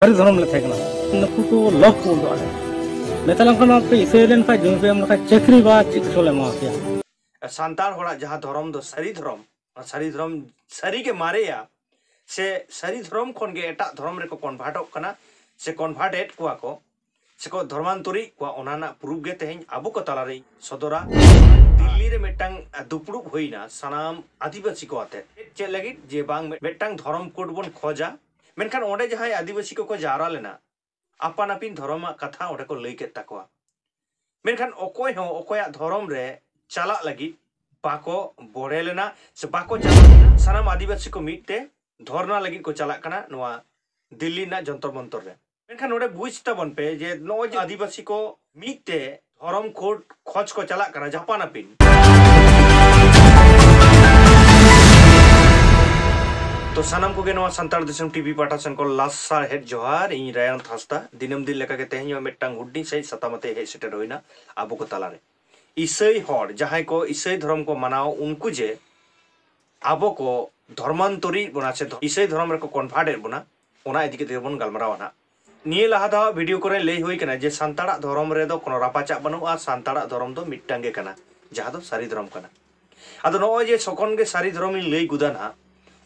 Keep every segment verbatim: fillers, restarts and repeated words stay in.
ᱥᱟᱹᱨᱤ ᱫᱷᱚᱨᱚᱢ ᱞᱮ ᱛᱟᱦᱮᱸ ᱠᱟᱱᱟ᱾ ᱱᱩᱠᱩ ᱠᱚ ᱞᱚᱵᱷ ᱠᱚ ᱩᱫᱩᱜ ᱟᱞᱮ᱾ ᱢᱮᱛᱟ ᱞᱮᱢ ᱠᱷᱟᱱ, ᱟᱯᱮ ᱤᱥᱟᱹᱭ ᱞᱮᱱ ᱠᱷᱟᱱ, ᱡᱩᱢᱤ ᱯᱮ ᱮᱢ ᱞᱮᱠᱷᱟᱱ, ᱪᱟᱹᱠᱨᱤ ᱵᱟ ᱪᱮᱫ ᱠᱚᱪᱚ ᱞᱮ ᱮᱢᱟ ᱯᱮᱭᱟ᱾ ᱥᱟᱱᱛᱟᱲ ᱦᱚᱲᱟᱜ ᱡᱟᱦᱟᱸ ᱫᱷᱚᱨᱚᱢ ᱫᱚ ᱥᱟᱹᱨᱤ ᱫᱷᱚᱨᱚᱢ, ᱚᱱᱟ ᱥᱟᱹᱨᱤ ᱫᱷᱚᱨᱚᱢ ᱥᱟᱹᱨᱤ ᱜᱮ ᱢᱟᱨᱮᱭᱟ, ᱥᱮ ᱥᱟᱹᱨᱤ ᱫᱷᱚᱨᱚᱢ ᱠᱷᱚᱱ ᱜᱮ ᱮᱴᱟᱜ ᱫᱷᱚᱨᱚᱢ ᱨᱮᱠᱚ ᱠᱚᱱᱵᱷᱟᱨᱴᱚᱜ ᱠᱟᱱᱟ, ᱥᱮ ᱠᱚᱱᱵᱷᱟᱨᱴ ᱮᱫ ᱠᱚᱣᱟ ᱠᱚ, ᱥᱮᱠᱚ ᱫᱷᱚᱨᱢᱟᱱᱛᱚᱨᱤ ᱠᱚᱣᱟ, ᱚᱱᱟ ᱨᱮᱱᱟᱜ ᱯᱨᱩᱯᱷ ᱜᱮ ᱛᱮᱦᱮᱧ ᱟᱵᱚ ᱠᱚ ᱛᱟᱞᱟᱨᱮᱧ ᱥᱚᱫᱚᱨᱟ᱾ ᱫᱤᱞᱞᱤ ᱨᱮ ᱢᱤᱫᱴᱟᱝ ᱫᱩᱯᱲᱩᱵ ᱦᱩᱭᱱᱟ ᱥᱟᱱᱟᱢ ᱟᱹᱫᱤᱵᱟᱹᱥᱤ ᱠᱚ ᱟᱛᱮ᱾ ᱪᱮᱫ ᱞᱟᱹᱜᱤᱫ? ᱡᱮ ᱵᱟᱝ ᱢᱤᱫᱴᱟᱝ ᱫᱷᱚᱨᱚᱢ ᱠᱳᱰ ᱵᱚᱱ ᱠᱷᱚᱡᱟ᱾ ᱢᱮᱱᱠᱷᱟᱱ ᱚᱸᱰᱮ ᱡᱟᱦᱟᱸᱭ ᱟᱹᱫᱤᱵᱟᱹᱥᱤ ᱠᱚᱠᱚ ᱡᱟᱣᱨᱟ ᱞᱮᱱᱟ, ᱟᱯᱟᱱ ᱟᱹᱯᱤᱱ ᱫᱷᱚᱨᱚᱢᱟᱜ ᱠᱟᱛᱷᱟ ᱚᱸᱰᱮ ᱠᱚ ᱞᱟᱹᱭ ᱠᱮᱫ ᱛᱟᱠᱚᱣᱟ᱾ ᱢᱮᱱᱠᱷᱟᱱ ᱚᱠᱚᱭ ᱦᱚᱸ ᱚᱠᱚᱭᱟᱜ ᱫᱷᱚᱨᱚᱢ ᱨᱮ ᱪᱟᱞᱟᱜ ᱞᱟᱹᱜᱤᱫ ᱵᱟᱠᱚ ᱵᱚᱲᱦᱮ ᱞᱮᱱᱟ, ᱥᱮ ᱵᱟᱠᱚ ᱪᱟᱞᱟᱜ ᱠᱟᱱᱟ᱾ ᱥᱟᱱᱟᱢ ᱟᱹᱫᱤᱵᱟᱹᱥᱤ ᱠᱚ ᱢᱤᱫ ᱛᱮ ᱫᱷᱚᱨᱱᱟ ᱞᱟᱹᱜᱤᱫ ᱠᱚ ᱪᱟᱞᱟᱜ ᱠᱟᱱᱟ ᱱᱚᱣᱟ ᱫᱤᱞᱞᱤ ᱨᱮᱱᱟᱜ ᱡᱚᱱᱛᱚᱨ ᱢᱚᱱᱛᱚᱨ ᱨᱮ᱾ ᱢᱮᱱᱠᱷᱟᱱ ᱱᱚᱰᱮ ᱵᱩᱡᱽ ᱛᱟᱵᱚᱱ ᱯᱮ ᱡᱮ ᱱᱚᱜᱼᱚᱭ ᱡᱮ ᱟᱹᱫᱤᱵᱟᱹᱥᱤ ᱠᱚ ᱢᱤᱫ ᱛᱮ ᱫᱷᱚᱨᱚᱢ ᱠᱳᱰ ᱠᱷᱚᱡᱽ ᱠᱚ ᱪᱟᱞᱟᱜ ᱠᱟᱱᱟ ᱟᱯᱟᱱ ᱟᱹᱯᱤᱱ᱾ ᱛᱚ ᱥᱟᱱᱟᱢ ᱠᱚᱜᱮ ᱱᱚᱣᱟ ᱥᱟᱱᱛᱟᱲ ᱫᱤᱥᱚᱢ ᱴᱤᱵᱷᱤ ᱯᱟᱦᱴᱟ ᱥᱮᱱ ᱠᱷᱚᱱ ᱞᱟᱥᱟᱲ ᱦᱮᱫ ᱡᱚᱦᱟᱨ᱾ ᱤᱧ ᱨᱟᱭᱟᱱ ᱦᱟᱸᱥᱫᱟ᱾ ᱫᱤᱱᱟᱹᱢ ᱫᱤᱱ ᱞᱮᱠᱟᱜᱮ ᱛᱮᱦᱮᱧ ᱦᱚᱸ ᱢᱤᱫᱴᱟᱝ ᱦᱩᱰᱤᱧ ᱥᱟᱺᱦᱤᱡ ᱥᱟᱛᱟᱢ ᱟᱛᱮ ᱦᱮᱡ ᱥᱮᱴᱮᱨ ᱦᱩᱭᱱᱟ ᱟᱵᱚ ᱠᱚ ᱛᱟᱞᱟᱨᱮ᱾ ᱤᱥᱟᱹᱭ ᱦᱚᱲ, ᱡᱟᱦᱟᱸᱭ ᱠᱚ ᱤᱥᱟᱹᱭ ᱫᱷᱚᱨᱚᱢ ᱠᱚ ᱢᱟᱱᱟᱣ, ᱩᱱᱠᱩ ᱡᱮ ᱟᱵᱚ ᱠᱚ ᱫᱷᱚᱨᱢᱟᱱᱛᱚᱨᱤᱭᱮᱫ ᱵᱚᱱᱟ ᱥᱮ ᱤᱥᱟᱹᱭ ᱫᱷᱚᱨᱚᱢ ᱨᱮᱠᱚ ᱠᱚᱱᱵᱷᱟᱨᱴ ᱮᱫ ᱵᱚᱱᱟ, ᱚᱱᱟ ᱤᱫᱤ ᱠᱟᱛᱮ ᱵᱚᱱ ᱜᱟᱞᱢᱟᱨᱟᱣᱟ ᱱᱟᱦᱟᱜ᱾ ᱱᱤᱭᱟᱹ ᱞᱟᱦᱟ ᱫᱷᱟᱣ ᱵᱷᱤᱰᱤᱭᱳ ᱠᱚᱨᱮ ᱞᱟᱹᱭ ᱦᱩᱭ ᱠᱟᱱᱟ ᱡᱮ ᱥᱟᱱᱛᱟᱲᱟᱜ ᱫᱷᱚᱨᱚᱢ ᱨᱮᱫᱚ ᱠᱳᱱᱳ ᱨᱟᱯᱟᱪᱟᱜ ᱵᱟᱹᱱᱩᱜᱼᱟ, ᱥᱟᱱᱛᱟᱲᱟᱜ ᱫᱷᱚᱨᱚᱢ ᱫᱚ ᱢᱤᱫᱴᱟᱝ ᱜᱮ ᱠᱟᱱᱟ, ᱡᱟᱦᱟᱸ ᱫᱚ ᱥᱟᱹᱨᱤ ᱫᱷᱚᱨᱚᱢ ᱠᱟᱱᱟ᱾ ᱟᱫᱚ ᱱᱚᱜᱼᱚᱭ ᱡᱮ ᱥᱚᱠᱚᱱ ᱜᱮ ᱥᱟᱹᱨᱤ ᱫᱷᱚᱨᱚᱢ ᱤᱧ ᱞᱟᱹᱭ ᱜᱚᱫᱟ ᱱᱟᱦᱟᱜ,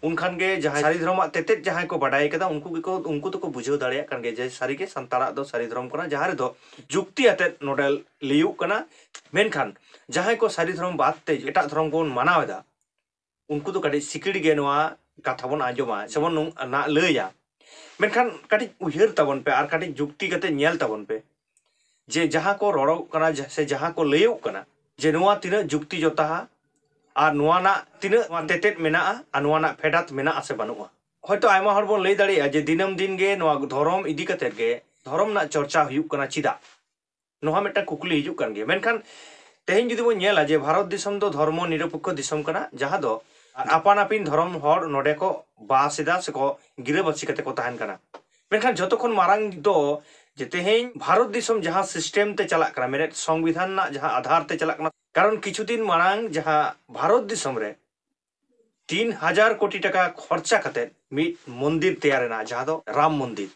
ᱩᱱᱠᱷᱟᱱ ᱜᱮ ᱡᱟᱦᱟᱸᱭ ᱥᱟᱹᱨᱤ ᱫᱷᱚᱨᱚᱢᱟᱜ ᱛᱮᱛᱮᱫ ᱡᱟᱦᱟᱸᱭ ᱠᱚ ᱵᱟᱰᱟᱭ ᱠᱟᱫᱟ, ᱩᱱᱠᱩ ᱜᱮᱠᱚ, ᱩᱱᱠᱩ ᱫᱚᱠᱚ ᱵᱩᱡᱷᱟᱹᱣ ᱫᱟᱲᱮᱭᱟᱜ ᱠᱟᱱ ᱜᱮᱭᱟ ᱡᱮ ᱥᱟᱹᱨᱤᱜᱮ ᱥᱟᱱᱛᱟᱲᱟᱜ ᱫᱚ ᱥᱟᱹᱨᱤ ᱫᱷᱚᱨᱚᱢ ᱠᱟᱱᱟ, ᱡᱟᱦᱟᱸ ᱨᱮᱫᱚ ᱡᱩᱠᱛᱤ ᱟᱛᱮᱫ ᱱᱚᱰᱮ ᱞᱟᱹᱭᱩᱜ ᱠᱟᱱᱟ᱾ ᱢᱮᱱᱠᱷᱟᱱ ᱡᱟᱦᱟᱸᱭ ᱠᱚ ᱥᱟᱹᱨᱤ ᱫᱷᱚᱨᱚᱢ ᱵᱟᱫ ᱛᱮ ᱮᱴᱟᱜ ᱫᱷᱚᱨᱚᱢ ᱠᱚᱵᱚᱱ ᱢᱟᱱᱟᱣ ᱮᱫᱟ, ᱩᱱᱠᱩ ᱫᱚ ᱠᱟᱹᱴᱤᱡ ᱥᱤᱠᱤᱲ ᱜᱮ ᱱᱚᱣᱟ ᱠᱟᱛᱷᱟ ᱵᱚᱱ ᱟᱸᱡᱚᱢᱟ, ᱥᱮᱵᱚᱱ ᱱᱚᱝ-, ᱱᱟ-, ᱞᱟᱹᱭᱟ᱾ ᱢᱮᱱᱠᱷᱟᱱ ᱠᱟᱹᱴᱤᱡ ᱩᱭᱦᱟᱹᱨ ᱛᱟᱵᱚᱱ ᱯᱮ ᱟᱨ ᱠᱟᱹᱴᱤᱡ ᱡᱩᱠᱛᱤ ᱠᱟᱛᱮ ᱧᱮᱞ ᱛᱟᱵᱚᱱ ᱯᱮ ᱡᱮ ᱡᱟᱦᱟᱸ ᱠᱚ ᱨᱚᱲᱚᱜ ᱠᱟᱱᱟ, ᱡᱟ-, ᱥᱮ ᱡᱟᱦᱟᱸ ᱠᱚ ᱞᱟᱹᱭᱚᱜ ᱠᱟᱱᱟ, ᱡᱮ ᱱᱚᱣᱟ ᱛᱤᱱᱟᱹᱜ ᱡᱩᱠᱛᱤ ᱡᱚᱛᱟᱦᱟ ᱟᱨ ᱱᱚᱣᱟ ᱨᱮᱱᱟᱜ ᱛᱤᱱᱟᱹᱜ ᱱᱚᱣᱟ ᱛᱮᱛᱮᱫ ᱢᱮᱱᱟᱜᱼᱟ ᱟᱨ ᱱᱚᱣᱟ ᱨᱮᱱᱟᱜ ᱯᱷᱮᱰᱟᱛ ᱢᱮᱱᱟᱜᱼᱟ ᱥᱮ ᱵᱟᱹᱱᱩᱜᱼᱟ᱾ ᱦᱚᱭᱛᱳ ᱟᱭᱢᱟ ᱦᱚᱲ ᱵᱚᱱ ᱞᱟᱹᱭ ᱫᱟᱲᱮᱭᱟᱜᱼᱟ ᱡᱮ ᱫᱤᱱᱟᱹᱢ ᱫᱤᱱ ᱜᱮ ᱱᱚᱣᱟ ᱫᱷᱚᱨᱚᱢ ᱤᱫᱤ ᱠᱟᱛᱮᱫ ᱜᱮ ᱫᱷᱚᱨᱚᱢ ᱨᱮᱱᱟᱜ ᱪᱚᱨᱪᱟ ᱦᱩᱭᱩᱜ ᱠᱟᱱᱟ, ᱪᱮᱫᱟᱜ? ᱱᱚᱣᱟ ᱢᱤᱫᱴᱟᱝ ᱠᱩᱠᱞᱤ ᱦᱤᱡᱩᱜ ᱠᱟᱱ ᱜᱮᱭᱟ᱾ ᱢᱮᱱᱠᱷᱟᱱ ᱛᱮᱦᱮᱧ ᱡᱩᱫᱤ ᱵᱚᱱ ᱧᱮᱞᱟ ᱡᱮ ᱵᱷᱟᱨᱚᱛ ᱫᱤᱥᱚᱢ ᱫᱚ ᱫᱷᱚᱨᱢᱚ ᱱᱤᱨᱚᱯᱮᱠᱠᱷᱚ ᱫᱤᱥᱚᱢ ᱠᱟᱱᱟ, ᱡᱟᱦᱟᱸ ᱫᱚ ᱟᱯᱟᱱ ᱟᱹᱯᱤᱱ ᱫᱷᱚᱨᱚᱢ ᱦᱚᱲ ᱱᱚᱰᱮ ᱠᱚ ᱵᱟᱥ ᱮᱫᱟ ᱥᱮᱠᱚ ᱜᱤᱨᱟᱹᱵᱟᱹᱥᱤ ᱠᱟᱛᱮ ᱠᱚ ᱛᱟᱦᱮᱱ ᱠᱟᱱᱟ᱾ ᱢᱮᱱᱠᱷᱟᱱ ᱡᱷᱚᱛᱚ ᱠᱷᱚᱱ ᱢᱟᱨᱟᱝ ᱫᱚ ᱡᱮ ᱛᱮᱦᱮᱧ ᱵᱷᱟᱨᱚᱛ ᱫᱤᱥᱚᱢ ᱡᱟᱦᱟᱸ ᱥᱤᱥᱴᱮᱢ ᱛᱮ ᱪᱟᱞᱟᱜ ᱠᱟᱱᱟ, ᱢᱮᱱᱮᱫ ᱥᱚᱝᱵᱤᱫᱷᱟᱱ ᱨᱮᱱᱟᱜ ᱡᱟᱦᱟᱸ ᱟᱫᱷᱟᱨ ᱛᱮ ᱪᱟᱞᱟᱜ ᱠᱟᱱᱟ, ᱠᱟᱨᱚᱱ ᱠᱤᱪᱷᱩ ᱫᱤᱱ ᱢᱟᱲᱟᱝ ᱡᱟᱦᱟᱸ ᱵᱷᱟᱨᱚᱛ ᱫᱤᱥᱚᱢ ᱨᱮ ᱛᱤᱱ ᱦᱟᱡᱟᱨ ᱠᱳᱴᱤ ᱴᱟᱠᱟ ᱠᱷᱚᱨᱪᱟ ᱠᱟᱛᱮ ᱢᱤᱫ ᱢᱚᱱᱫᱤᱨ ᱛᱮᱭᱟᱨ ᱮᱱᱟ, ᱡᱟᱦᱟᱸ ᱫᱚ ᱨᱟᱢ ᱢᱚᱱᱫᱤᱨ᱾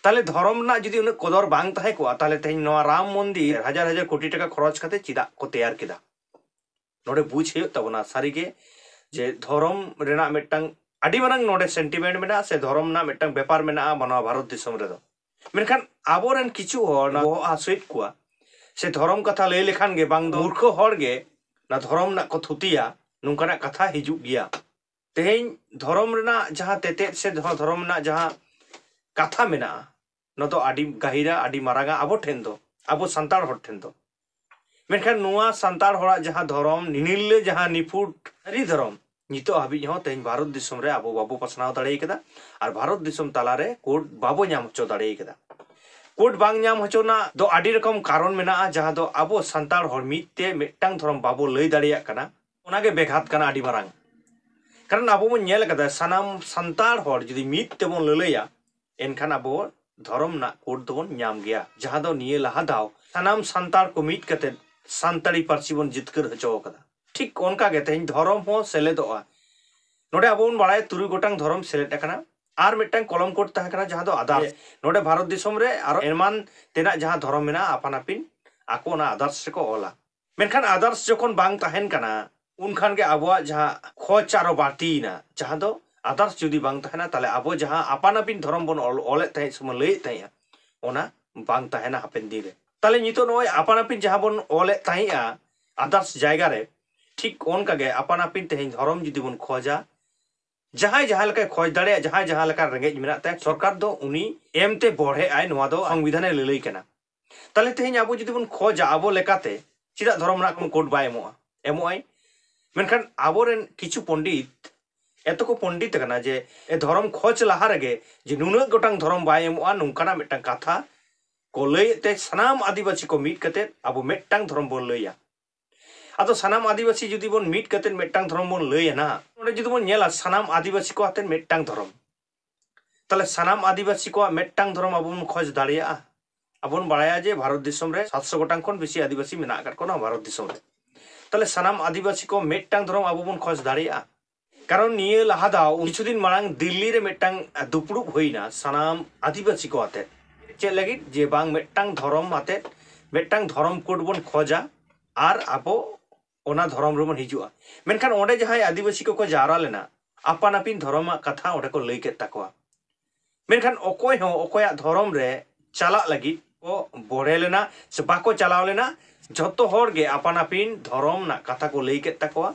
ᱛᱟᱦᱞᱮ ᱫᱷᱚᱨᱚᱢ ᱨᱮᱱᱟᱜ ᱡᱩᱫᱤ ᱩᱱᱟᱹᱜ ᱠᱚᱫᱚᱨ ᱵᱟᱝ ᱛᱟᱦᱮᱸ ᱠᱚᱜᱼᱟ, ᱛᱟᱦᱞᱮ ᱛᱮᱦᱮᱧ ᱱᱚᱣᱟ ᱨᱟᱢ ᱢᱚᱱᱫᱤᱨ ᱦᱟᱡᱟᱨ ᱦᱟᱡᱟᱨ ᱠᱳᱴᱤ ᱴᱟᱠᱟ ᱠᱷᱚᱨᱚᱪ ᱠᱟᱛᱮ ᱪᱮᱫᱟᱜ ᱠᱚ ᱛᱮᱭᱟᱨ ᱠᱮᱫᱟ? ᱱᱚᱰᱮ ᱵᱩᱡᱽ ᱦᱩᱭᱩᱜ ᱛᱟᱵᱚᱱᱟ ᱥᱟᱹᱨᱤᱜᱮ, ᱡᱮ ᱫᱷᱚᱨᱚᱢ ᱨᱮᱱᱟᱜ ᱢᱤᱫᱴᱟᱝ ᱟᱹᱰᱤ ᱢᱟᱨᱟᱝ ᱱᱚᱰᱮ ᱥᱮᱱᱴᱤᱢᱮᱱᱴ ᱢᱮᱱᱟᱜᱼᱟ, ᱥᱮ ᱫᱷᱚᱨᱚᱢ ᱨᱮᱱᱟᱜ ᱢᱤᱫᱴᱟᱝ ᱵᱮᱯᱟᱨ ᱢᱮᱱᱟᱜᱼᱟ ᱱᱚᱣᱟ ᱵᱷᱟᱨᱚᱛ ᱫᱤᱥᱚᱢ ᱨᱮᱫᱚ᱾ ᱢᱮᱱᱠᱷᱟᱱ ᱟᱵᱚᱨᱮᱱ ᱠᱤᱪᱷᱩ ᱦᱚᱲ ᱱᱚᱣᱟ ᱵᱚᱦᱚᱜ ᱦᱟᱹᱥᱩᱭᱮᱫ ᱠᱚᱣᱟ, ᱥᱮ ᱫᱷᱚᱨᱚᱢ ᱠᱟᱛᱷᱟ ᱞᱟᱹᱭ ᱞᱮᱠᱷᱟᱱ ᱜᱮ ᱵᱟᱝ ᱫᱚ ᱢᱩᱨᱠᱷᱚ ᱦᱚᱲ ᱜᱮ ᱚᱱᱟ ᱫᱷᱚᱨᱚᱢ ᱨᱮᱱᱟᱜ ᱠᱚ ᱛᱷᱩᱛᱤᱭᱟ, ᱱᱚᱝᱠᱟᱱᱟᱜ ᱠᱟᱛᱷᱟ ᱦᱤᱡᱩᱜ ᱜᱮᱭᱟ᱾ ᱛᱮᱦᱮᱧ ᱫᱷᱚᱨᱚᱢ ᱨᱮᱱᱟᱜ ᱡᱟᱦᱟᱸ ᱛᱮᱛᱮᱫ ᱥᱮ ᱫᱷᱚ-, ᱫᱷᱚᱨᱚᱢ ᱨᱮᱱᱟᱜ ᱡᱟᱦᱟᱸ ᱠᱟᱛᱷᱟ ᱢᱮᱱᱟᱜᱼᱟ, ᱱᱚᱣᱟ ᱫᱚ ᱟᱹᱰᱤ ᱜᱟᱹᱦᱤᱨᱟ, ᱟᱹᱰᱤ ᱢᱟᱨᱟᱝᱟ ᱟᱵᱚ ᱴᱷᱮᱱ ᱫᱚ, ᱟᱵᱚ ᱥᱟᱱᱛᱟᱲ ᱦᱚᱲ ᱴᱷᱮᱱ ᱫᱚ᱾ ᱢᱮᱱᱠᱷᱟᱱ ᱱᱚᱣᱟ ᱥᱟᱱᱛᱟᱲ ᱦᱚᱲᱟᱜ ᱡᱟᱦᱟᱸ ᱫᱷᱚᱨᱚᱢ, ᱱᱤᱨᱞᱟᱹ ᱡᱟᱦᱟᱸ ᱱᱤᱯᱷᱩᱴ ᱥᱟᱹᱨᱤ ᱫᱷᱚᱨᱚᱢ, ᱱᱤᱛᱚᱜ ᱦᱟᱹᱵᱤᱡ ᱦᱚᱸ ᱛᱮᱦᱮᱧ ᱵᱷᱟᱨᱚᱛ ᱫᱤᱥᱚᱢ ᱨᱮ ᱟᱵᱚ ᱵᱟᱵᱚ ᱯᱟᱥᱱᱟᱣ ᱫᱟᱲᱮ ᱠᱟᱫᱟ᱾ ᱟᱨ ᱵᱷᱟᱨᱚᱛ ᱫᱤᱥᱚᱢ ᱛᱟᱞᱟᱨᱮ ᱠᱳᱰ ᱵᱟᱵᱚ ᱧᱟᱢ ᱦᱚᱪᱚ ᱫᱟᱲᱮ ᱠᱟᱫᱟ᱾ ᱠᱳᱰ ᱵᱟᱝ ᱧᱟᱢ ᱦᱚᱪᱚ ᱨᱮᱱᱟᱜ ᱫᱚ ᱟᱹᱰᱤ ᱨᱚᱠᱚᱢ ᱠᱟᱨᱚᱱ ᱢᱮᱱᱟᱜᱼᱟ, ᱡᱟᱦᱟᱸ ᱫᱚ ᱟᱵᱚ ᱥᱟᱱᱛᱟᱲ ᱦᱚᱲ ᱢᱤᱫ ᱛᱮ ᱢᱤᱫᱴᱟᱝ ᱫᱷᱚᱨᱚᱢ ᱵᱟᱵᱚ ᱞᱟᱹᱭ ᱫᱟᱲᱮᱭᱟᱜ ᱠᱟᱱᱟ᱾ ᱚᱱᱟᱜᱮ ᱵᱮᱜᱷᱟᱛ ᱠᱟᱱᱟ ᱟᱹᱰᱤ ᱢᱟᱨᱟᱝ᱾ ᱠᱟᱨᱚᱱ ᱟᱵᱚ ᱵᱚᱱ ᱧᱮᱞ ᱠᱟᱫᱟ, ᱥᱟᱱᱟᱢ ᱥᱟᱱᱛᱟᱲ ᱦᱚᱲ ᱡᱩᱫᱤ ᱢᱤᱫ ᱛᱮᱵᱚᱱ ᱞᱟᱹᱞᱟᱹᱭᱟ, ᱮᱱᱠᱷᱟᱱ ᱟᱵᱚ ᱫᱷᱚᱨᱚᱢ ᱨᱮᱱᱟᱜ ᱠᱳᱰ ᱫᱚᱵᱚᱱ ᱧᱟᱢ ᱜᱮᱭᱟ, ᱡᱟᱦᱟᱸ ᱫᱚ ᱱᱤᱭᱟᱹ ᱞᱟᱦᱟ ᱫᱷᱟᱣ ᱥᱟᱱᱟᱢ ᱥᱟᱱᱛᱟᱲ ᱠᱚ ᱢᱤᱫ ᱠᱟᱛᱮ ᱥᱟᱱᱛᱟᱲᱤ ᱯᱟᱹᱨᱥᱤ ᱵᱚᱱ ᱡᱤᱛᱠᱟᱹᱨ ᱦᱚᱪᱚ ᱟᱠᱟᱫᱟ᱾ ᱴᱷᱤᱠ ᱚᱱᱠᱟ ᱜᱮ ᱛᱮᱦᱮᱧ ᱫᱷᱚᱨᱚᱢ ᱦᱚᱸ ᱥᱮᱞᱮᱫᱚᱜᱼᱟ᱾ ᱱᱚᱰᱮ ᱟᱵᱚ ᱵᱚᱱ ᱵᱟᱲᱟᱭᱟ ᱛᱩᱨᱩᱭ ᱜᱚᱴᱟᱝ ᱫᱷᱚᱨᱚᱢ ᱥᱮᱞᱮᱫ ᱟᱠᱟᱱᱟ᱾ ᱟᱨ ᱢᱤᱫᱴᱟᱝ ᱠᱚᱞᱚᱢ ᱠᱳᱰ ᱛᱟᱦᱮᱸ ᱠᱟᱱᱟ, ᱡᱟᱦᱟᱸ ᱫᱚ ᱟᱫᱟᱨᱥ᱾ ᱱᱚᱰᱮ ᱵᱷᱟᱨᱚᱛ ᱫᱤᱥᱚᱢ ᱨᱮ ᱟᱨᱚ ᱮᱢᱟᱱ ᱛᱮᱱᱟᱜ ᱡᱟᱦᱟᱸ ᱫᱷᱚᱨᱚᱢ ᱢᱮᱱᱟᱜᱼᱟ, ᱟᱯᱟᱱ ᱟᱹᱯᱤᱱ ᱟᱠᱚ ᱚᱱᱟ ᱟᱫᱟᱨᱥ ᱨᱮᱠᱚ ᱚᱞᱟ᱾ ᱢᱮᱱᱠᱷᱟᱱ ᱟᱫᱟᱨᱥ ᱡᱚᱠᱷᱚᱱ ᱵᱟᱝ ᱛᱟᱦᱮᱱ ᱠᱟᱱᱟ, ᱩᱱᱠᱷᱟᱱ ᱜᱮ ᱟᱵᱚᱣᱟᱜ ᱡᱟᱦᱟᱸ ᱠᱷᱚᱡᱽ ᱟᱨᱚ ᱵᱟᱹᱲᱛᱤᱭᱮᱱᱟ, ᱡᱟᱦᱟᱸ ᱫᱚ ᱟᱫᱟᱨᱥ ᱡᱩᱫᱤ ᱵᱟᱝ ᱛᱟᱦᱮᱱᱟ, ᱛᱟᱦᱞᱮ ᱟᱵᱚ ᱡᱟᱦᱟᱸ ᱟᱯᱟᱱ ᱟᱹᱯᱤᱱ ᱫᱷᱚᱨᱚᱢ ᱵᱚᱱ ᱚᱞ, ᱚᱞᱮᱫ ᱛᱟᱦᱮᱸᱫ ᱥᱮ ᱵᱚᱱ ᱞᱟᱹᱭᱮᱫ ᱛᱟᱦᱮᱸᱫᱼᱟ, ᱚᱱᱟ ᱵᱟᱝ ᱛᱟᱦᱮᱱᱟ ᱦᱟᱯᱮᱱ ᱫᱤᱱ ᱨᱮ᱾ ᱛᱟᱦᱞᱮ ᱱᱤᱛᱚᱜ ᱱᱚᱜᱼᱚᱭ ᱟᱯᱟᱱ ᱟᱹᱯᱤᱱ ᱡᱟᱦᱟᱸ ᱵᱚᱱ ᱚᱞᱮᱫ ᱛᱟᱦᱮᱸᱫᱼᱟ ᱟᱫᱟᱨᱥ ᱡᱟᱭᱜᱟ ᱨᱮ, ᱴᱷᱤᱠ ᱚᱱᱠᱟ ᱜᱮ ᱟᱯᱟᱱ ᱟᱹᱯᱤᱱ ᱛᱮᱦᱮᱧ ᱫᱷᱚᱨᱚᱢ ᱡᱩᱫᱤ ᱵᱚᱱ ᱠᱷᱚᱡᱟ, ᱡᱟᱦᱟᱸᱭ ᱡᱟᱦᱟᱸ ᱞᱮᱠᱟᱭ ᱠᱷᱚᱡᱽ ᱫᱟᱲᱮᱭᱟᱜᱼᱟ, ᱡᱟᱦᱟᱸᱭ ᱡᱟᱦᱟᱸ ᱞᱮᱠᱟ ᱨᱮᱸᱜᱮᱡ ᱢᱮᱱᱟᱜ ᱛᱟᱭᱟ, ᱥᱚᱨᱠᱟᱨ ᱫᱚ ᱩᱱᱤ ᱮᱢᱛᱮ ᱵᱚᱲᱦᱮᱜ ᱟᱭ, ᱱᱚᱣᱟ ᱫᱚ ᱥᱚᱝᱵᱤᱫᱷᱟᱱᱮ ᱞᱟᱹᱞᱟᱹᱭ ᱠᱟᱱᱟ᱾ ᱛᱟᱦᱞᱮ ᱛᱮᱦᱮᱧ ᱟᱵᱚ ᱡᱩᱫᱤ ᱵᱚᱱ ᱠᱷᱚᱡᱟ ᱟᱵᱚ ᱞᱮᱠᱟᱛᱮ, ᱪᱮᱫᱟᱜ ᱫᱷᱚᱨᱚᱢ ᱨᱮᱱᱟᱜ ᱠᱳᱱᱳ ᱠᱳᱰ ᱵᱟᱭ ᱮᱢᱚᱜᱼᱟ? ᱮᱢᱚᱜᱼᱟᱭ᱾ ᱢᱮᱱᱠᱷᱟᱱ ᱟᱵᱚᱨᱮᱱ ᱠᱤᱪᱷᱩ ᱯᱚᱱᱰᱤᱛ ᱮᱛᱚ ᱠᱚ ᱯᱚᱱᱰᱤᱛ ᱟᱠᱟᱱᱟ ᱡᱮ ᱮ ᱫᱷᱚᱨᱚᱢ ᱠᱷᱚᱡᱽ ᱞᱟᱦᱟ ᱨᱮᱜᱮ ᱡᱮ ᱱᱩᱱᱟᱹᱜ ᱜᱚᱴᱟᱝ ᱫᱷᱚᱨᱚᱢ ᱵᱟᱭ ᱮᱢᱚᱜᱼᱟ, ᱱᱚᱝᱠᱟᱱᱟᱜ ᱢᱤᱫᱴᱟᱝ ᱠᱟᱛᱷᱟ ᱠᱚ ᱞᱟᱹᱭᱮᱫ ᱛᱮ ᱥᱟᱱᱟᱢ ᱟᱹᱫᱤᱵᱟᱹᱥᱤ ᱠᱚ ᱢᱤᱫ ᱠᱟᱛᱮ ᱟᱵᱚ ᱢᱤᱫᱴᱟᱝ ᱫᱷᱚᱨᱚᱢ ᱵᱚᱱ ᱞᱟᱹᱭᱟ᱾ ᱟᱫᱚ ᱥᱟᱱᱟᱢ ᱟᱹᱫᱤᱵᱟᱹᱥᱤ ᱡᱩᱫᱤ ᱵᱚᱱ ᱢᱤᱫ ᱠᱟᱛᱮ ᱢᱤᱫᱴᱟᱝ ᱫᱷᱚᱨᱚᱢ ᱵᱚᱱ ᱞᱟᱹᱭᱟ ᱱᱟᱦᱟᱜ, ᱱᱚᱰᱮ ᱡᱩᱫᱤ ᱵᱚᱱ ᱧᱮᱞᱟ ᱥᱟᱱᱟᱢ ᱟᱹᱫᱤᱵᱟᱹᱥᱤ ᱠᱚ ᱟᱛᱮ ᱢᱤᱫᱴᱟᱝ ᱫᱷᱚᱨᱚᱢ, ᱛᱟᱦᱞᱮ ᱥᱟᱱᱟᱢ ᱟᱹᱫᱤᱵᱟᱹᱥᱤ ᱠᱚᱣᱟᱜ ᱢᱤᱫᱴᱟᱝ ᱫᱷᱚᱨᱚᱢ ᱟᱵᱚ ᱵᱚᱱ ᱠᱷᱚᱡᱽ ᱫᱟᱲᱮᱭᱟᱜᱼᱟ? ᱟᱵᱚ ᱵᱚᱱ ᱵᱟᱲᱟᱭᱟ ᱡᱮ ᱵᱷᱟᱨᱚᱛ ᱫᱤᱥᱚᱢ ᱨᱮ ᱥᱟᱛᱥᱚ ᱜᱚᱴᱟᱝ ᱠᱷᱚᱱ ᱵᱮᱥᱤ ᱟᱹᱫᱤᱵᱟᱹᱥᱤ ᱢᱮᱱᱟᱜ ᱟᱠᱟᱫ ᱠᱚᱣᱟ ᱱᱚᱣᱟ ᱵᱷᱟᱨᱚᱛ ᱫᱤᱥᱚᱢ ᱨᱮ᱾ ᱛᱟᱦᱞᱮ ᱥᱟᱱᱟᱢ ᱟᱹᱫᱤᱵᱟᱹᱥᱤ ᱠᱚ ᱢᱤᱫᱴᱟᱝ ᱫᱷᱚᱨᱚᱢ ᱟᱵᱚ ᱵᱚᱱ ᱠᱷᱚᱡᱽ ᱫᱟᱲᱮᱭᱟᱜᱼᱟ? ᱠᱟᱨᱚᱱ ᱱᱤᱭᱟᱹ ᱞᱟᱦᱟ ᱫᱷᱟᱣ ᱠᱤᱪᱷᱩ ᱫᱤᱱ ᱢᱟᱲᱟᱝ ᱫᱤᱞᱞᱤ ᱨᱮ ᱢᱤᱫᱴᱟᱝ ᱫᱩᱯᱲᱩᱵ ᱦᱩᱭᱱᱟ ᱥᱟᱱᱟᱢ ᱟᱹᱫᱤᱵᱟᱹᱥᱤ ᱠᱚ ᱟᱛᱮ᱾ ᱪᱮᱫ ᱞᱟᱹᱜᱤᱫ? ᱡᱮ ᱵᱟᱝ ᱢᱤᱫᱴᱟᱝ ᱫᱷᱚᱨᱚᱢ ᱟᱛᱮ ᱢᱤᱫᱴᱟᱝ ᱫᱷᱚᱨᱚᱢ ᱠᱳᱰ ᱵᱚᱱ ᱠᱷᱚᱡᱟ ᱟᱨ ᱟᱵᱚ ᱚᱱᱟ ᱫᱷᱚᱨᱚᱢ ᱨᱮᱵᱚᱱ ᱦᱤᱡᱩᱜᱼᱟ᱾ ᱢᱮᱱᱠᱷᱟᱱ ᱚᱸᱰᱮ ᱡᱟᱦᱟᱸᱭ ᱟᱹᱫᱤᱵᱟᱹᱥᱤ ᱠᱚᱠᱚ ᱡᱟᱣᱨᱟ ᱞᱮᱱᱟ, ᱟᱯᱟᱱ ᱟᱹᱯᱤᱱ ᱫᱷᱚᱨᱚᱢᱟᱜ ᱠᱟᱛᱷᱟ ᱚᱸᱰᱮ ᱠᱚ ᱞᱟᱹᱭ ᱠᱮᱫ ᱛᱟᱠᱚᱣᱟ᱾ ᱢᱮᱱᱠᱷᱟᱱ ᱚᱠᱚᱭ ᱦᱚᱸ ᱚᱠᱚᱭᱟᱜ ᱫᱷᱚᱨᱚᱢ ᱨᱮ ᱪᱟᱞᱟᱜ ᱞᱟᱹᱜᱤᱫ ᱠᱚ ᱵᱚᱲᱦᱮ ᱞᱮᱱᱟ ᱥᱮ ᱵᱟᱠᱚ ᱪᱟᱞᱟᱣ ᱞᱮᱱᱟ᱾ ᱡᱷᱚᱛᱚ ᱦᱚᱲ ᱜᱮ ᱟᱯᱟᱱ ᱟᱹᱯᱤᱱ ᱫᱷᱚᱨᱚᱢ ᱨᱮᱱᱟᱜ ᱠᱟᱛᱷᱟ ᱠᱚ ᱞᱟᱹᱭ ᱠᱮᱫ ᱛᱟᱠᱚᱣᱟ᱾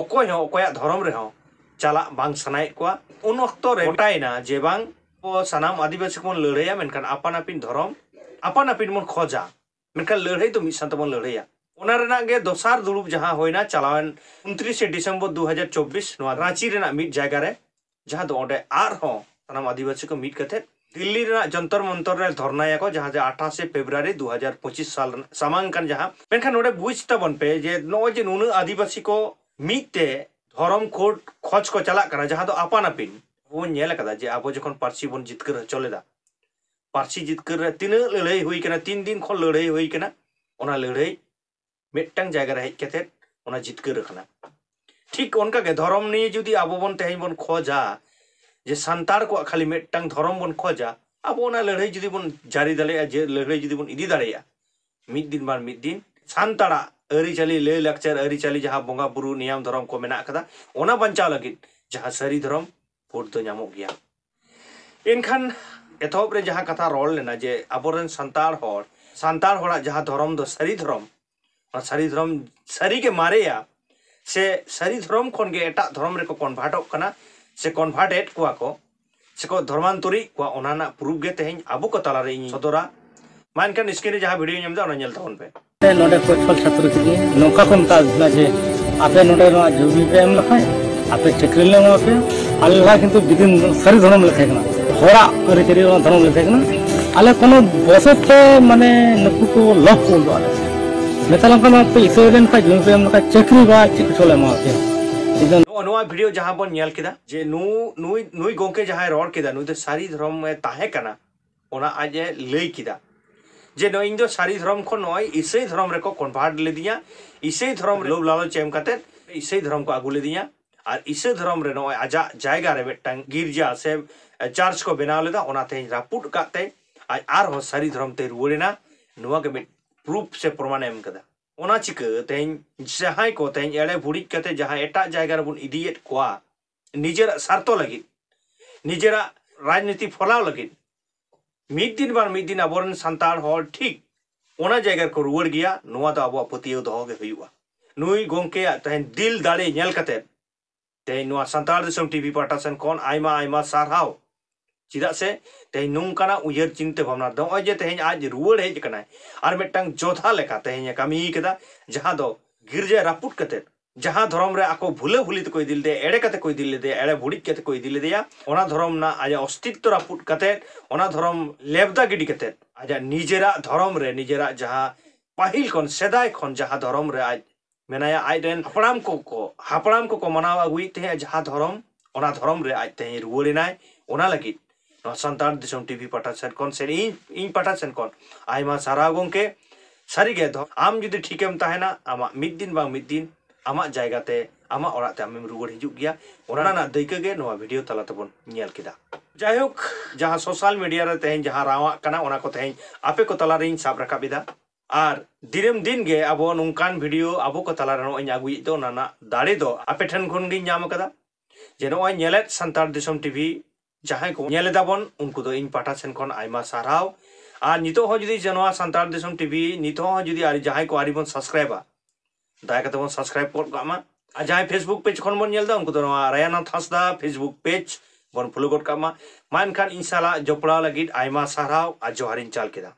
ᱚᱠᱚᱭ ᱦᱚᱸ ᱚᱠᱚᱭᱟᱜ ᱫᱷᱚᱨᱚᱢ ᱨᱮᱦᱚᱸ ᱪᱟᱞᱟᱜ ᱵᱟᱝ ᱥᱟᱱᱟᱭᱮᱫ ᱠᱚᱣᱟ᱾ ᱩᱱ ᱚᱠᱛᱚ ᱨᱮ ᱜᱚᱴᱟᱭᱮᱱᱟ ᱡᱮ ᱵᱟᱝ, ᱟᱵᱚ ᱥᱟᱱᱟᱢ ᱟᱹᱫᱤᱵᱟᱹᱥᱤ ᱠᱚᱵᱚᱱ ᱞᱟᱹᱲᱦᱟᱹᱭᱟ, ᱢᱮᱱᱠᱷᱟᱱ ᱟᱯᱟᱱ ᱟᱹᱯᱤᱱ ᱫᱷᱚᱨᱚᱢ ᱟᱯᱟᱱ ᱟᱹᱯᱤᱱ ᱵᱚᱱ ᱠᱷᱚᱡᱟ, ᱢᱮᱱᱠᱷᱟᱱ ᱞᱟᱹᱲᱦᱟᱹᱭ ᱫᱚ ᱢᱤᱫ ᱥᱟᱶ ᱛᱮᱵᱚᱱ ᱞᱟᱹᱲᱦᱟᱹᱭᱟ᱾ ᱚᱱᱟ ᱨᱮᱱᱟᱜ ᱜᱮ ᱫᱚᱥᱟᱨ ᱫᱩᱲᱩᱵ ᱡᱟᱦᱟᱸ ᱦᱩᱭᱱᱟ ᱪᱟᱞᱟᱣᱮᱱ ᱩᱱᱛᱨᱤᱥᱮ ᱰᱤᱥᱮᱢᱵᱚᱨ ᱫᱩ ᱦᱟᱡᱟᱨ ᱪᱚᱵᱵᱤᱥ, ᱱᱚᱣᱟ ᱨᱟᱸᱪᱤ ᱨᱮᱱᱟᱜ ᱢᱤᱫ ᱡᱟᱭᱜᱟ ᱨᱮ, ᱡᱟᱦᱟᱸ ᱫᱚ ᱚᱸᱰᱮ ᱟᱨᱦᱚᱸ ᱥᱟᱱᱟᱢ ᱟᱹᱫᱤᱵᱟᱹᱥᱤ ᱠᱚ ᱢᱤᱫ ᱠᱟᱛᱮ ᱫᱤᱞᱞᱤ ᱨᱮᱱᱟᱜ ᱡᱚᱱᱛᱚᱨ ᱢᱚᱱᱛᱚᱨ ᱨᱮ ᱫᱷᱚᱨᱱᱟᱭᱟᱠᱚ, ᱡᱟᱦᱟᱸ ᱡᱮ ᱟᱴᱷᱟᱥᱮ ᱯᱷᱮᱵᱽᱨᱩᱣᱟᱨᱤ ᱫᱩ ᱦᱟᱡᱟᱨ ᱯᱚᱸᱪᱤᱥ ᱥᱟᱞ ᱨᱮᱱᱟᱜ ᱥᱟᱢᱟᱝ ᱠᱟᱱ᱾ ᱡᱟᱦᱟᱸ ᱢᱮᱱᱠᱷᱟᱱ ᱱᱚᱰᱮ ᱵᱩᱡᱽ ᱛᱟᱵᱚᱱ ᱯᱮ ᱡᱮ ᱱᱚᱜᱼᱚᱭ ᱡᱮ ᱱᱩᱱᱟᱹᱜ ᱟᱹᱫᱤᱵᱟᱹᱥᱤ ᱠᱚ ᱢᱤᱫ ᱛᱮ ᱫᱷᱚᱨᱚᱢ ᱠᱳᱰ ᱠᱷᱚᱡᱽ ᱠᱚ ᱪᱟᱞᱟᱜ ᱠᱟᱱᱟ, ᱡᱟᱦᱟᱸ ᱫᱚ ᱟᱯᱟᱱ ᱟᱹᱯᱤᱱ᱾ ᱟᱵᱚ ᱵᱚᱱ ᱧᱮᱞ ᱟᱠᱟᱫᱟ ᱡᱮ ᱟᱵᱚ ᱡᱚᱠᱷᱚᱱ ᱯᱟᱹᱨᱥᱤ ᱵᱚᱱ ᱡᱤᱛᱠᱟᱹᱨ ᱦᱚᱪᱚ ᱞᱮᱫᱟ, ᱯᱟᱹᱨᱥᱤ ᱡᱤᱛᱠᱟᱹᱨ ᱨᱮ ᱛᱤᱱᱟᱹᱜ ᱞᱟᱹᱲᱦᱟᱹᱭ ᱦᱩᱭ ᱠᱟᱱᱟ, ᱛᱤᱱ ᱫᱤᱱ ᱠᱷᱚᱱ ᱞᱟᱹᱲᱦᱟᱹᱭ ᱦᱩᱭ ᱠᱟᱱᱟ, ᱚᱱᱟ ᱞᱟᱹᱲᱦᱟᱹᱭ ᱢᱤᱫᱴᱟᱝ ᱡᱟᱭᱜᱟ ᱨᱮ ᱦᱮᱡ ᱠᱟᱛᱮ ᱚᱱᱟ ᱡᱤᱛᱠᱟᱹᱨ ᱟᱠᱟᱱᱟ᱾ ᱴᱷᱤᱠ ᱚᱱᱠᱟ ᱜᱮ ᱫᱷᱚᱨᱚᱢ ᱱᱤᱭᱮ ᱡᱩᱫᱤ ᱟᱵᱚ ᱵᱚᱱ ᱛᱮᱦᱮᱧ ᱵᱚᱱ ᱠᱷᱚᱡᱟ ᱡᱮ ᱥᱟᱱᱛᱟᱲ ᱠᱚᱣᱟᱜ ᱠᱷᱟᱹᱞᱤ ᱢᱤᱫᱴᱟᱝ ᱫᱷᱚᱨᱚᱢ ᱵᱚᱱ ᱠᱷᱚᱡᱟ, ᱟᱵᱚ ᱚᱱᱟ ᱞᱟᱹᱲᱦᱟᱹᱭ ᱡᱩᱫᱤ ᱵᱚᱱ ᱡᱟᱹᱨᱤ ᱫᱟᱲᱮᱭᱟᱜᱼᱟ, ᱡᱮ ᱞᱟᱹᱲᱦᱟᱹᱭ ᱡᱩᱫᱤ ᱵᱚᱱ ᱤᱫᱤ ᱫᱟᱲᱮᱭᱟᱜᱼᱟ, ᱢᱤᱫ ᱫᱤᱱ ᱵᱟᱝ ᱢᱤᱫ ᱫᱤᱱ ᱥᱟᱱᱛᱟᱲᱟᱜ ᱟᱹᱨᱤᱪᱟᱹᱞᱤ, ᱞᱟᱹᱭ ᱞᱟᱠᱪᱟᱨ, ᱟᱹᱨᱤᱪᱟᱹᱞᱤ, ᱡᱟᱦᱟᱸ ᱵᱚᱸᱜᱟ ᱵᱩᱨᱩ ᱱᱤᱭᱚᱢ ᱫᱷᱚᱨᱚᱢ ᱠᱚ ᱢᱮᱱᱟᱜ ᱟᱠᱟᱫᱟ, ᱚᱱᱟ ᱵᱟᱧᱪᱟᱣ ᱞᱟᱹᱜᱤᱫ ᱡᱟᱦᱟᱸ ᱥᱟᱹᱨᱤ ᱫᱷᱚᱨᱚᱢ ᱵᱷᱳᱴ ᱫᱚ ᱧᱟᱢᱚᱜ ᱜᱮᱭᱟ᱾ ᱮᱱᱠᱷᱟᱱ ᱮᱛᱚᱦᱚᱵ ᱨᱮ ᱡᱟᱦᱟᱸ ᱠᱟᱛᱷᱟ ᱨᱚᱲ ᱞᱮᱱᱟ ᱡᱮ ᱟᱵᱚᱨᱮᱱ ᱥᱟᱱᱛᱟᱲ ᱦᱚᱲ, ᱥᱟᱱᱛᱟᱲ ᱦᱚᱲᱟᱜ ᱡᱟᱦᱟᱸ ᱫᱷᱚᱨᱚᱢ ᱫᱚ ᱥᱟᱹᱨᱤ ᱫᱷᱚᱨᱚᱢ, ᱚᱱᱟ ᱥᱟᱹᱨᱤ ᱫᱷᱚᱨᱚᱢ ᱥᱟᱹᱨᱤ ᱜᱮ ᱢᱟᱨᱮᱭᱟ, ᱥᱮ ᱥᱟᱹᱨᱤ ᱫᱷᱚᱨᱚᱢ ᱠᱷᱚᱱ ᱜᱮ ᱮᱴᱟᱜ ᱫᱷᱚᱨᱚᱢ ᱨᱮᱠᱚ ᱠᱚᱱᱵᱷᱟᱨᱴᱚᱜ ᱠᱟᱱᱟ, ᱥᱮ ᱠᱚᱱᱵᱷᱟᱨᱴ ᱮᱫ ᱠᱚᱣᱟ ᱠᱚ, ᱥᱮᱠᱚ ᱫᱷᱚᱨᱢᱟᱱᱛᱚᱨᱤᱭᱮᱫ ᱠᱚᱣᱟ, ᱚᱱᱟ ᱨᱮᱱᱟᱜ ᱯᱨᱩᱯ ᱜᱮ ᱛᱮᱦᱮᱧ ᱟᱵᱚ ᱠᱚ ᱛᱟᱞᱟᱨᱮ ᱤᱧ ᱥᱚᱫᱚᱨᱟ᱾ ᱢᱟ ᱮᱱᱠᱷᱟᱱ ᱥᱠᱨᱤᱱ ᱨᱮ ᱡᱟᱦᱟᱸ ᱵᱷᱤᱰᱤᱭᱳ ᱧᱟᱢ ᱮᱫᱟ, ᱚᱱᱟ ᱧᱮᱞ ᱛᱟᱵᱚᱱ ᱯᱮ᱾ ᱱᱚᱰᱮ ᱠᱚ ᱪᱷᱚᱞ ᱪᱷᱟᱹᱛᱩᱨ ᱠᱮᱫᱤᱧᱟ, ᱱᱚᱝᱠᱟ ᱠᱚ ᱢᱮᱛᱟ ᱫᱤᱧᱟ ᱡᱮ ᱟᱯᱮ ᱱᱚᱰᱮ ᱱᱚᱣᱟ ᱡᱩᱢᱤ ᱯᱮ ᱮᱢ ᱞᱮᱠᱷᱟᱱ ᱟᱯᱮ ᱪᱟᱹᱠᱨᱤ ᱞᱮ ᱮᱢᱟ ᱯᱮᱭᱟ᱾ ᱟᱞᱮ ᱞᱟᱦᱟ ᱠᱤᱱᱛᱩ ᱡᱩᱫᱤ ᱥᱟᱹᱨᱤ ᱫᱷᱚᱨᱚᱢ ᱞᱮ ᱛᱟᱦᱮᱸ ᱠᱟᱱᱟ, ᱦᱚᱲᱟᱜ ᱟᱹᱨᱤᱪᱟᱹᱞᱤ ᱚᱱᱟ ᱫᱷᱚᱨᱚᱢ ᱞᱮ ᱛᱟᱦᱮᱸ ᱠᱟᱱᱟ, ᱟᱞᱮ ᱠᱳᱱᱳ ᱵᱚᱥᱚᱛ ᱛᱮ ᱢᱟᱱᱮ ᱱᱩᱠᱩ ᱠᱚ ᱞᱚᱵᱷ ᱠᱚ ᱩᱫᱩᱜ ᱟᱞᱮ᱾ ᱢᱮᱛᱟ ᱞᱮᱱ ᱠᱷᱟᱱ ᱟᱯᱮ ᱤᱥᱟᱹᱭ ᱞᱮᱱ ᱠᱷᱟᱱ ᱡᱩᱢᱤ ᱯᱮ ᱮᱢ ᱞᱮᱠᱷᱟᱱ ᱪᱟᱹᱠᱨᱤ ᱵᱟ ᱪᱮᱫ ᱠᱚᱪᱚ ᱞᱮ ᱮᱢᱟ ᱯᱮᱭᱟ᱾ ᱱᱚᱜᱼᱚ ᱱᱚᱣᱟ ᱵᱷᱤᱰᱤᱭᱳ ᱡᱟᱦᱟᱸ ᱵᱚᱱ ᱧᱮᱞ ᱠᱮᱫᱟ ᱡᱮ ᱱᱩ-, ᱱᱩᱭ, ᱱᱩᱭ ᱜᱚᱝᱠᱮ ᱡᱟᱦᱟᱸᱭ ᱨᱚᱲ ᱠᱮᱫᱟ, ᱱᱩᱭ ᱫᱚ ᱥᱟᱹᱨᱤ ᱫᱷᱚᱨᱚᱢ ᱮ ᱛᱟᱦᱮᱸ ᱠᱟᱱᱟ, ᱚᱱᱟ ᱟᱡ ᱮ ᱞᱟᱹᱭ ᱠᱮᱫᱟ ᱡᱮ ᱱᱚᱜᱼᱚᱭ ᱤᱧ ᱫᱚ ᱥᱟᱹᱨᱤ ᱫᱷᱚᱨᱚᱢ ᱠᱷᱚᱱ ᱱᱚᱜᱼᱚᱭ ᱤᱥᱟᱹᱭ ᱫᱷᱚᱨᱚᱢ ᱨᱮᱠᱚ ᱠᱚᱱᱵᱷᱟᱨᱴ ᱞᱤᱫᱤᱧᱟ, ᱤᱥᱟᱹᱭ ᱫᱷᱚᱨᱚᱢ ᱞᱳᱵᱷ ᱞᱟᱞᱚᱪ ᱮᱢ ᱠᱟᱛᱮ ᱤᱥᱟᱹᱭ ᱫᱷᱚᱨᱚᱢ ᱠᱚ ᱟᱹᱜᱩ ᱞᱤᱫᱤᱧᱟ᱾ ᱟᱨ ᱤᱥᱟᱹ ᱫᱷᱚᱨᱚᱢ ᱨᱮ ᱱᱚᱜᱼᱚᱭ ᱟᱡᱟᱜ ᱡᱟᱭᱜᱟ ᱨᱮ ᱢᱤᱫᱴᱟᱝ ᱜᱤᱨᱡᱟ ᱥᱮ ᱪᱟᱨᱪ ᱠᱚ ᱵᱮᱱᱟᱣ ᱞᱮᱫᱟ, ᱚᱱᱟ ᱛᱮᱦᱮᱧ ᱨᱟᱹᱯᱩᱫ ᱟᱠᱟᱫ ᱛᱮ ᱟᱡ ᱟᱨᱦᱚᱸ ᱥᱟᱹᱨᱤ ᱫᱷᱚᱨᱚᱢ ᱛᱮᱭ ᱨᱩᱣᱟᱹᱲ ᱮᱱᱟ᱾ ᱱᱚᱣᱟ ᱜᱮ ᱢᱤᱫ ᱯᱨᱩᱯ ᱥᱮ ᱯᱨᱚᱢᱟᱱᱮ ᱮᱢ ᱠᱟᱫᱟ᱾ ᱚᱱᱟ ᱪᱤᱠᱟᱹ ᱛᱮᱦᱮᱧ ᱡᱟᱦᱟᱸᱭ ᱠᱚ ᱛᱮᱦᱮᱧ ᱮᱲᱮ ᱵᱷᱩᱲᱤᱡ ᱠᱟᱛᱮ ᱡᱟᱦᱟᱸᱭ ᱮᱴᱟᱜ ᱡᱟᱭᱜᱟ ᱨᱮᱵᱚᱱ ᱤᱫᱤᱭᱮᱫ ᱠᱚᱣᱟ, ᱱᱤᱡᱮᱨᱟᱜ ᱥᱟᱨᱛᱷᱚ ᱞᱟᱹᱜᱤᱫ, ᱱᱤᱡᱮᱨᱟᱜ ᱨᱟᱡᱽᱱᱤᱛᱤ ᱯᱷᱚᱞᱟᱣ ᱞᱟᱹᱜᱤᱫ, ᱢᱤᱫ ᱫᱤᱱ ᱵᱟᱝ ᱢᱤᱫ ᱫᱤᱱ ᱟᱵᱚᱨᱮᱱ ᱥᱟᱱᱛᱟᱲ ᱦᱚᱲ ᱴᱷᱤᱠ ᱚᱱᱟ ᱡᱟᱭᱜᱟ ᱨᱮᱠᱚ ᱨᱩᱣᱟᱹᱲ ᱜᱮᱭᱟ᱾ ᱱᱚᱣᱟ ᱫᱚ ᱟᱵᱚᱣᱟᱜ ᱯᱟᱹᱛᱭᱟᱹᱣ ᱫᱚᱦᱚ ᱜᱮ ᱦᱩᱭᱩᱜᱼᱟ᱾ ᱱᱩᱭ ᱜᱚᱢᱠᱮᱭᱟᱜ ᱛᱮᱦᱮᱧ ᱫᱤᱞ ᱫᱟᱲᱮ ᱧᱮᱞ ᱠᱟᱛᱮ ᱛᱮᱦᱮᱧ ᱱᱚᱣᱟ ᱥᱟᱱᱛᱟᱲ ᱫᱤᱥᱚᱢ ᱴᱤᱵᱷᱤ ᱯᱟᱦᱴᱟ ᱥᱮᱱ ᱠᱷᱚᱱ ᱟᱭᱢᱟ ᱟᱭᱢᱟ ᱥᱟᱨᱦᱟᱣ᱾ ᱪᱮᱫᱟᱜ ᱥᱮ ᱛᱮᱦᱮᱧ ᱱᱚᱝᱠᱟᱱᱟᱜ ᱩᱭᱦᱟᱹᱨ ᱪᱤᱱᱛᱟᱹ ᱵᱷᱟᱵᱽᱱᱟ, ᱱᱚᱜᱼᱚᱭ ᱡᱮ ᱛᱮᱦᱮᱧ ᱟᱡ ᱨᱩᱣᱟᱹᱲ ᱦᱮᱡ ᱟᱠᱟᱱᱟᱭ ᱟᱨ ᱢᱤᱫᱴᱟᱝ ᱡᱳᱫᱷᱟ ᱞᱮᱠᱟ ᱛᱮᱦᱮᱧ ᱮ ᱠᱟᱹᱢᱤ ᱠᱟᱫᱟ, ᱡᱟᱦᱟᱸ ᱫᱚ ᱜᱤᱨᱡᱟᱹ ᱨᱟᱹᱯᱩᱫ ᱠᱟᱛᱮ, ᱡᱟᱦᱟᱸ ᱫᱷᱚᱨᱚᱢ ᱨᱮ ᱟᱠᱚ ᱵᱷᱩᱞᱟᱹ ᱵᱷᱩᱞᱤ ᱛᱮᱠᱚ ᱤᱫᱤ ᱞᱮᱫᱮᱭᱟ, ᱮᱲᱮ ᱠᱟᱛᱮ ᱠᱚ ᱤᱫᱤ ᱞᱮᱫᱮᱭᱟ, ᱮᱲᱮ ᱵᱷᱩᱲᱤᱡ ᱠᱟᱛᱮ ᱠᱚ ᱤᱫᱤ ᱞᱮᱫᱮᱭᱟ, ᱚᱱᱟ ᱫᱷᱚᱨᱚᱢ ᱨᱮᱱᱟᱜ ᱟᱡᱟᱜ ᱚᱥᱛᱤᱛᱛᱚ ᱨᱟᱹᱯᱩᱫ ᱠᱟᱛᱮ, ᱚᱱᱟ ᱫᱷᱚᱨᱚᱢ ᱞᱮᱵᱫᱟ ᱜᱤᱰᱤ ᱠᱟᱛᱮ, ᱟᱡᱟᱜ ᱱᱤᱡᱮᱨᱟᱜ ᱫᱷᱚᱨᱚᱢ ᱨᱮ, ᱱᱤᱡᱮᱨᱟᱜ ᱡᱟᱦᱟᱸ ᱯᱟᱹᱦᱤᱞ ᱠᱷᱚᱱ ᱥᱮᱫᱟᱭ ᱠᱷᱚᱱ ᱡᱟᱦᱟᱸ ᱫᱷᱚᱨᱚᱢ ᱨᱮ ᱟᱡ ᱢᱮᱱᱟᱭᱟ, ᱟᱡᱨᱮᱱ ᱦᱟᱯᱲᱟᱢ ᱠᱚᱠᱚ, ᱦᱟᱯᱲᱟᱢ ᱠᱚᱠᱚ ᱢᱟᱱᱟᱣ ᱟᱹᱜᱩᱭᱮᱫ ᱛᱟᱦᱮᱸᱫ ᱡᱟᱦᱟᱸ ᱫᱷᱚᱨᱚᱢ, ᱚᱱᱟ ᱫᱷᱚᱨᱚᱢ ᱨᱮ ᱟᱡ ᱛᱮᱦᱮᱧ ᱨᱩᱣᱟᱹᱲ ᱮᱱᱟᱭ᱾ ᱚᱱᱟ ᱞᱟᱹᱜᱤᱫ ᱱᱚᱣᱟ ᱥᱟᱱᱛᱟᱲ ᱫᱤᱥᱚᱢ ᱴᱤᱵᱷᱤ ᱯᱟᱦᱴᱟ ᱥᱮᱱ ᱠᱷᱚᱱ ᱥᱮ ᱤᱧ, ᱤᱧ ᱯᱟᱦᱴᱟ ᱥᱮᱱ ᱠᱷᱚᱱ ᱟᱭᱢᱟ ᱥᱟᱨᱦᱟᱣ ᱜᱚᱢᱠᱮ᱾ ᱥᱟᱹᱨᱤᱜᱮ ᱫᱷᱚ-, ᱟᱢ ᱡᱩᱫᱤ ᱴᱷᱤᱠᱮᱢ ᱛᱟᱦᱮᱱᱟ, ᱟᱢᱟᱜ ᱢᱤᱫ ᱫᱤᱱ ᱵᱟᱝ ᱢᱤᱫ ᱫᱤᱱ ᱟᱢᱟᱜ ᱡᱟᱭᱜᱟ ᱛᱮ, ᱟᱢᱟᱜ ᱚᱲᱟᱜ ᱛᱮ ᱟᱢᱮᱢ ᱨᱩᱣᱟᱹᱲ ᱦᱤᱡᱩᱜ ᱜᱮᱭᱟ᱾ ᱚᱱᱟ ᱨᱮᱱᱟᱜ ᱫᱟᱹᱭᱠᱟᱹ ᱜᱮ ᱱᱚᱣᱟ ᱵᱷᱤᱰᱤᱭᱳ ᱛᱟᱞᱟ ᱛᱮᱵᱚᱱ ᱧᱮᱞ ᱠᱮᱫᱟ᱾ ᱡᱟᱭᱦᱳᱠ, ᱡᱟᱦᱟᱸ ᱥᱳᱥᱟᱞ ᱢᱤᱰᱤᱭᱟ ᱨᱮ ᱛᱮᱦᱮᱧ ᱡᱟᱦᱟᱸ ᱨᱟᱣᱟᱜ ᱠᱟᱱᱟ, ᱚᱱᱟ ᱠᱚ ᱛᱮᱦᱮᱧ ᱟᱯᱮ ᱠᱚ ᱛᱟᱞᱟᱨᱤᱧ ᱥᱟᱵ ᱨᱟᱠᱟᱵ ᱮᱫᱟ᱾ ᱟᱨ ᱫᱤᱱᱟᱹᱢ ᱫᱤᱱ ᱜᱮ ᱟᱵᱚ ᱱᱚᱝᱠᱟᱱ ᱵᱷᱤᱰᱤᱭᱳ ᱟᱵᱚ ᱠᱚ ᱛᱟᱞᱟᱨᱮ ᱱᱚᱜᱼᱚᱭ ᱤᱧ ᱟᱹᱜᱩᱭᱮᱫ ᱫᱚ, ᱚᱱᱟ ᱨᱮᱱᱟᱜ ᱫᱟᱲᱮ ᱫᱚ ᱟᱯᱮ ᱴᱷᱮᱱ ᱠᱷᱚᱱ ᱜᱤᱧ ᱧᱟᱢ ᱟᱠᱟᱫᱟ᱾ ᱡᱮ ᱱᱚᱜᱼᱚᱭ ᱧᱮᱞᱮᱫ ᱥᱟᱱᱛᱟᱲ ᱫᱤᱥᱚᱢ ᱴᱤᱵᱷᱤ ᱡᱟᱦᱟᱸᱭ ᱠᱚ ᱧᱮᱞ ᱮᱫᱟ ᱵᱚᱱ, ᱩᱱᱠᱩ ᱫᱚ ᱤᱧ ᱯᱟᱦᱴᱟ ᱥᱮᱱ ᱠᱷᱚᱱ ᱟᱭᱢᱟ ᱥᱟᱨᱦᱟᱣ᱾ ᱟᱨ ᱱᱤᱛᱚᱜ ᱦᱚᱸ ᱡᱩᱫᱤ ᱡᱮ ᱱᱚᱣᱟ ᱥᱟᱱᱛᱟᱲ ᱫᱤᱥᱚᱢ ᱴᱤᱵᱷᱤ ᱱᱤᱛᱚᱜ ᱦᱚᱸ ᱡᱩᱫᱤ ᱟᱨ ᱡᱟᱦᱟᱸᱭ ᱠᱚ ᱟᱹᱣᱨᱤ ᱵᱚᱱ ᱥᱟᱵᱥᱠᱨᱟᱭᱤᱵᱟ, ᱫᱟᱭᱟ ᱠᱟᱛᱮ ᱵᱚᱱ ᱥᱟᱵᱥᱠᱨᱟᱭᱤᱵ ᱜᱚᱫ ᱠᱟᱜ ᱢᱟ᱾ ᱟᱨ ᱡᱟᱦᱟᱸᱭ ᱯᱷᱮᱥᱵᱩᱠ ᱯᱮᱡᱽ ᱠᱷᱚᱱ ᱵᱚᱱ ᱧᱮᱞ ᱮᱫᱟ, ᱩᱱᱠᱩ ᱫᱚ ᱱᱚᱣᱟ ᱨᱟᱭᱟᱱᱟᱛᱷ ᱦᱟᱸᱥᱫᱟ ᱯᱷᱮᱥᱵᱩᱠ ᱯᱮᱡᱽ ᱵᱚᱱ ᱯᱷᱚᱞᱳ ᱜᱚᱫ ᱠᱟᱜ ᱢᱟ᱾ ᱢᱟ ᱮᱱᱠᱷᱟᱱ ᱤᱧ ᱥᱟᱞᱟᱜ ᱡᱚᱯᱲᱟᱣ ᱞᱟᱹᱜᱤᱫ ᱟᱭᱢᱟ ᱥᱟᱨᱦᱟᱣ ᱟᱨ ᱡᱚᱦᱟᱨᱤᱧ ᱪᱟᱞ ᱠᱮᱫᱟ᱾